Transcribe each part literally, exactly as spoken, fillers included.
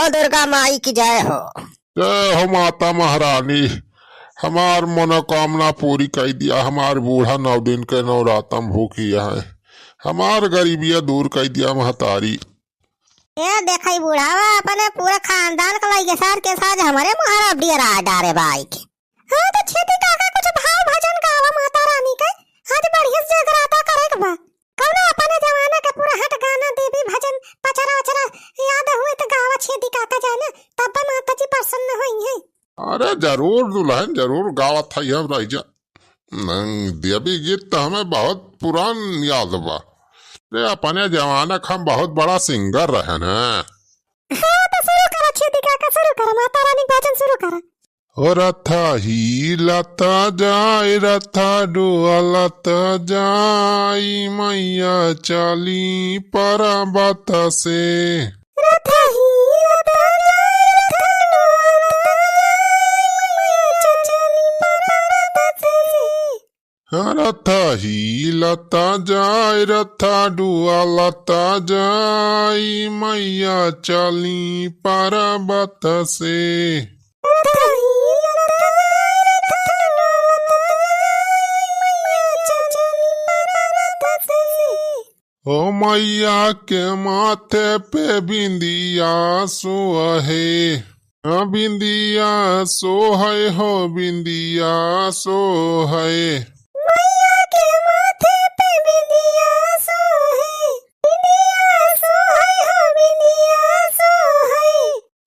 बोल दुर्गा माई की जय हो। जय हो माता महारानी, हमार मनोकामना पूरी कइ दिया। हमार बूढ़ा नौ दिन के नवरातम भूखी है, हमार गरीबिया दूर कइ दिया महतारी। ए देखई बुढ़ावा अपने पूरे खानदान के लइके साथ के साथ हमरे मुहारा डियरा डारे बाई के। हाँ तो छेदी काका कुछ भाव भजन गावा माता रानी के, आज बढ़िया से जगराता करे के बा। कौनो अपने जमाना के पूरा हट गाना देवी भजन पचरा वचरा याद हुए तो गावा छेदी काका जाने, तब माता जी प्रसन्न होई है। अरे जरूर दुल्हन, जरूर गावत है हम रह जा। नहीं, देवी गीत तो हमें बहुत पुरान याद बा। रे अपने जमाना के हम बहुत बड़ा सिंगर रहे न। हाँ तो शुरू करा छेदी काका, शुरू करा, माता रानी के भजन शुरू करा। ओ रथ हीलत जाय, रथ डोलत जाय, मैया चली परबत से। रथ हीलत जाय, रथ डोलत जाय, मैया चली परबत से। रथ हीलत जाय, रथ डोलत जाय, मैया चली परबत से। ओ मैया के माथे पे बिंदिया सोहे, हाँ, बिंदिया सोहे हो, बिंदिया सोहे। मैया के माथे पे बिंदिया सोहे, बिंदिया सोहे हो, बिंदिया सोहे।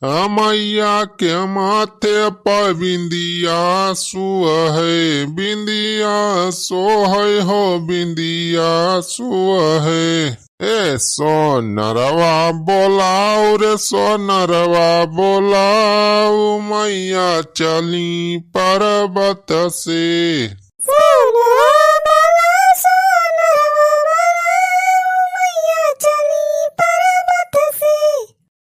हाँ, मैया के माथे पर बिंदिया सोहे, बिंदिया सोहे हो, बिंदिया सोहे। ए सोनरवा बोलाऊ रे सोनरवा बोलाऊ, मैया चली परबत से। सोनरवा बोलाऊ, सोनरवा बोलाऊ, मैया चली परबत से।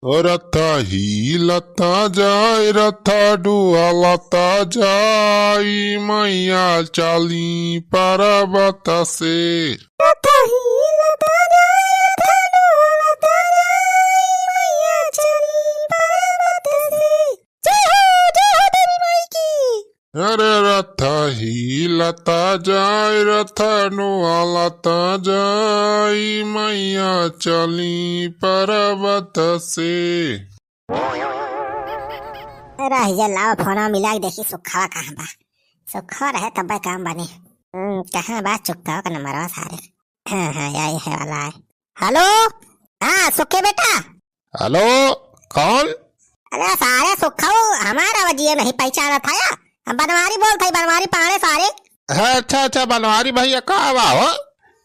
रथ हीलत जाय, रथ डोलत जाय, मैया चली परबत से। रथ हीलत जाय, रथ डोलत जाय, मैया चली परबत से। जय हो, जय हो देवी माई की। अरे रथ हीलत जाय, रथ डोलत जाय, मैया चली परबत से। रह जा, लाओ फोनवा मिला के देखी सुखवा कहाँ बा। सुखवा रहे तब्बे काम बने। हम्म, कहाँ बा चुक्का का नंबरवा सारे? हाँ, हाँ, यही है वाला है। हेलो, हाँ सुखे बेटा। हेलो, कौन? अरे सारे सुखऊ, हमारा वजिए नहीं पहचाना था या? हम बनवारी बोलत हई, बनवारी पाड़े सारे। हाँ, अच्छा, अच्छा, बनवारी भैया, का बा हो?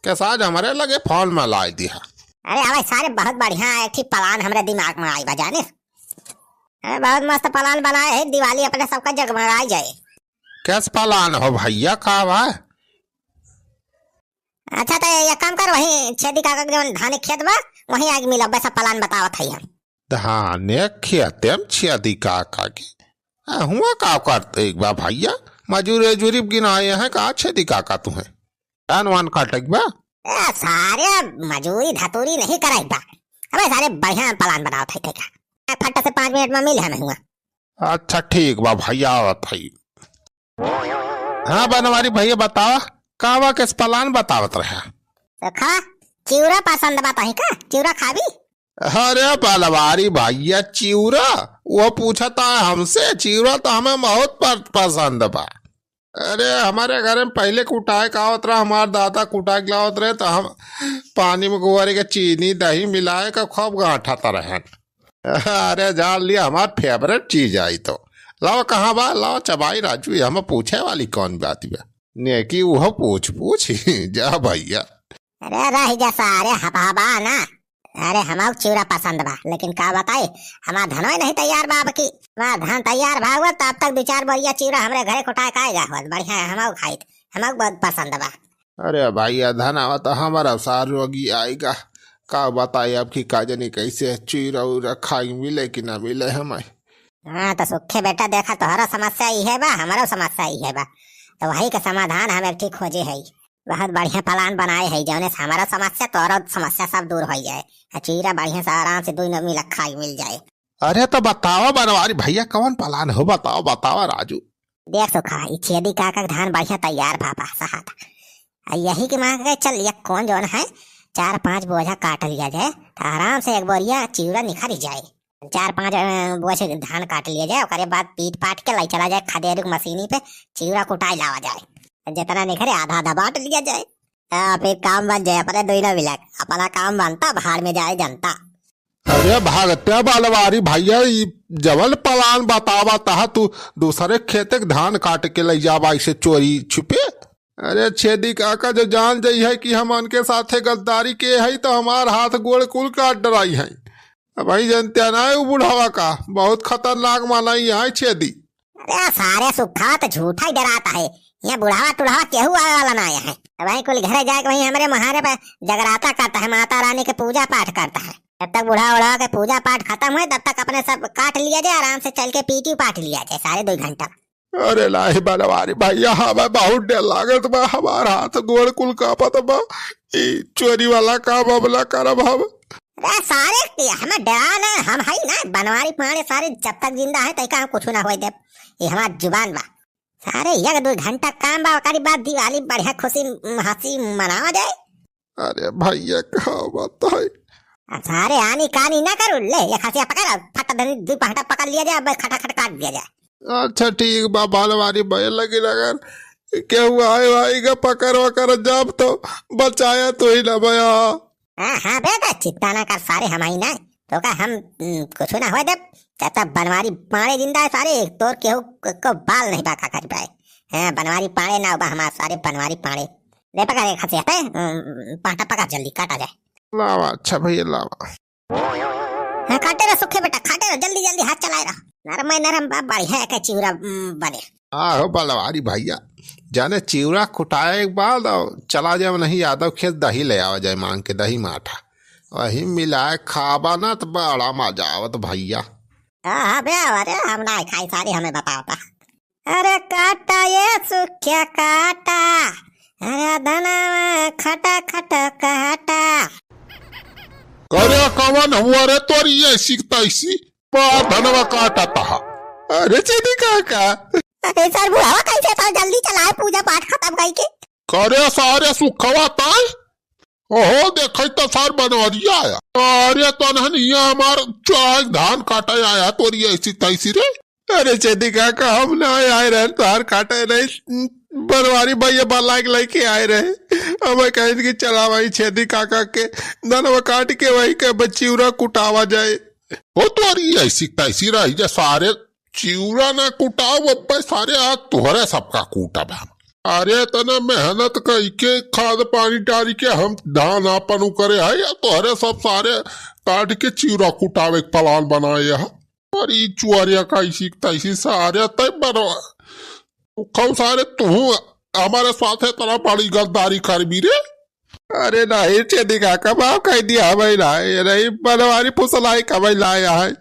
के साथ हमरे लगे फोन में लाई दिया। अरे अबे सारे, बहुत बढ़िया एक ठे प्लान हमरे दिमाग में आई बा, जाने? अरे बहुत मस्त प्लान बनाए है, दिवाली अपने सबका जगमगाई जाए। कैस प्लान हो भैया, का बा? अच्छा, तो एक काम कर, वहीं छेदी काका के जौन धाने खेत बा, वहीं आके मिलब, सब प्लान बतावत हई हम। धाने खेते में छेदी काका के? आ, हुआ का करते एक बा भैया? मजूरी उजूरी गिनाए हैं का छेदी काका तुहें? धान वान काटे के बा? ए, सारे मजूरी धतूरी नहीं करे बा। अबे सारे बढ़िया प्लान बतावत हई, ठीक है? ए, फट से पाँच मिनट में मिल हमें हुआ। अच्छा, ठीक बा भैया, आवत हई। हाँ बनवारी भैया, बतावा, का बा, कैस प्लान बतावत रहा? तो खा, चिउरा पसंद बा तही का? चिउरा खाबी? अरे बनवारी भैया, चिउरा? वो पूछता है हमसे, चिउरा तो हमें बहुत प-, पसंद बा। अरे हमारे घर में पहले कुटाए का आवत रहा, हमार दादा कुटाए के लावत रहे, तो हम पानी में गोहरी के चीनी दही मिलाए का खूब गांठत रहन। अरे जान लिया, हमार favourite चीज आई तो। लाओ, कहाँ बा? लाओ चबाई राजू, ये हमें पूछे वाली कौन बात बा? नेकी उहो पूछ पूछ। जा भैया। अरे रह जा सारे हबहबा ना। अरे हमार चिउरा पसंद बा, लेकिन का बताई, हमार धनवे नहीं तैयार बा। अब की हमार धन तैयार भा हुआ, तब तक दो चार बोरिया चिउरा हमरे घरे कुटाए का आएगा हुआ, बढ़िया है, हमार खाइत, हमार बहुत पसंद बा। अरे भैया, धनवा तो हमारा सार रोगी आएगा। का बताई, अब की का जानी कैसे चिउरा उरा खाई मिले कि ना मिले हमें। हाँ, तो सुखे बेटा, देखा, तोहरा समस्या इहे बा, हमारो समस्या इहे बा। तो वही के समाधान हम एक ठे खोजे हई। बहुत बढ़िया प्लान बनाए हई, जौने से हमारो समस्या, तोहरो समस्या सब दूर हो जाए। आ चिउरा बढ़िया से आराम से दुई नौ मिला खाई मिल जाए। अरे तो बतावा बनवारी भइया, कवन plan हो, बतावा, बतावा राजू। देख सुखा, ई छेदी काका के धान बढ़िया तैयार बा, बा, सहाता। आ यही के माँ के चल, ये कौन जौन है, चार पाँच बोझा काट लिया जाए, तो आराम से एक बोरिया चिउरा निखर जाए। चार पाँच, अ, बोझ धान काट लिया जाए, ओकरे बाद पीट पाट के लाई चला जाए खदेरू के मशीनी पे, चिउरा कुटाई लावा जाए। जितना निखरे आधा आधा बांट लिया जाए। हाँ, फिर काम बन जाए अपने दोनों मिलक, अपना काम बनता, भाड़ में जाए जनता। अरे भागते बनवारी भइया, ई जवन plan बतावा तहा तू दूसरे खेते के धान काट के लइ जावा ऐसे चोरी छुपे। अरे छेदी काका जो जान जाई है कि हम उनके साथे गद्दारी के है तो हमार हाथ गोड़ कुल काट डराई है। अब भाई जनते ना उ बुढ़ावा का बहुत खतरनाक मानाई है छेदी। अरे सारे सुखा तो झूठा ही डराता है, यहाँ बुढ़ावा टुढ़ावा केहू आवे वाला ना आया है। अब भाई कुल घरे जाके वहीं हमरे मुहारे पे जगराता करता है, माता रानी के पूजा पाठ करता है। जब तक बूढ़ा उढ़ा के पूजा पाठ खत्म होए, तब तक अपने सब काट लिया जाए, आराम से चल के पीटी पाट लिया जाए सारे दो घंटा। अरे नाही बनवारी भइया, हमें बहुत डर लागत बा, हमार हाथ गोड़ कुल कांपत बा, ई चोरी वाला काम अब ना करब हम। अरे सारे, ये हमें डरा ना, हम हई ना बनवारी पाड़े सारे, जब तक जिंदा है तब तक हम कुछ ना होए देब, ये हमार जुबान बा। सारे एक दो घंटा काम बा, ओकरी बाद दिवाली बढ़िया खुशी हंसी मनावा जाए। अरे भइया, का बताई? आ, सारे आनी कानी ना करू, ले, ये खसिया पकड़, फटा धनी दू पहटा पकड़ लिया जाए, अब खटाखट काट दिया जाए। अच्छा, ठीक बा, बालवारी बये लगी, अगर केहू आए वाई का पकड़ वकर जाब तो बचाया तू ही ना बया। हाँ, हाँ, बेटा, चिंता ना कर, सारे हम ही ना, तो का हम, हम्म, कुछ ना होए देब, जब तक बनवारी पाड़े जिंदा है, सारे तोर केहू क-, को बाल नहीं बाका कर पाए। हाँ, बनवारी पाड़े ना बा हमार, सारे बनवारी पाड़े। ले पकड़ एक खसिया पे, हम्म, पहटा पकड़, जल्दी काटा जाए। लावा, अच्छा भइया, लावा। हाँ, काटे रह सुखे बेटा, काटे रह, जल्दी जल्दी हाथ चलाए रह। नरम है, नरम बा, बढ़िया है के चिउरा, उम, बने। आहो बलवारी भइया, जाने चिउरा कुटाए के बाद और चला जाए नहीं यादव खेत, दही ले आवा जाए मांग के, दही माठा, वही मिलाए खाबा ना तो बड़ा मजा आवत भइया। हाँ, हाँ, बे, अरे हम ना खाई, सारी हमें बतावता। अरे काटा ये सुख्या काटा, अरे धनवा खटा खटा काटा। करे कवन हुआ रे तोरी ऐसी तैसी, बा धनवा काटा तहा। अरे चेदी काका। अरे सर बुढ़ावा कैसे तो जल्दी चलाए पूजा पाठ खत्म करके। करे सारे सुखवा ताई। ओहो, देखै त सार बनवरिया आया। अरे तनहन इहाँ हमार चाय धान काटे आया तोरी ऐसी तैसी रे। अरे चेदी काका, हम ना आए रहे, तार काटे नहीं, बनवारी भइया बलाइक लइके आए रहे। हमें कहिन कि चला वही छेदी काका के धनवा काट के वही के बचिउरा कुटावा जाए। ओ तोरी ऐसी तैसी रही जा सारे चिउरा ना कुटाओ, अब्बे सारे आज तोहरे सबका कूटब हम। अरे, इतना मेहनत कइके, खाद पानी डाल के हम धान आपन उ करे है, या तोहरे सब सारे काट के चिउरा कुटावे के plan बनाए है। और ई चुआरिया का इसी तैसी सारे तय बनवा। खौ सारे तू हमारे साथे इतना बड़ी गद्दारी करबी रे। अरे नहीं, चेदी काका, माफ कह दिया हमें ना, ये नहीं बनवारी फुसलाई कमाई लाया है।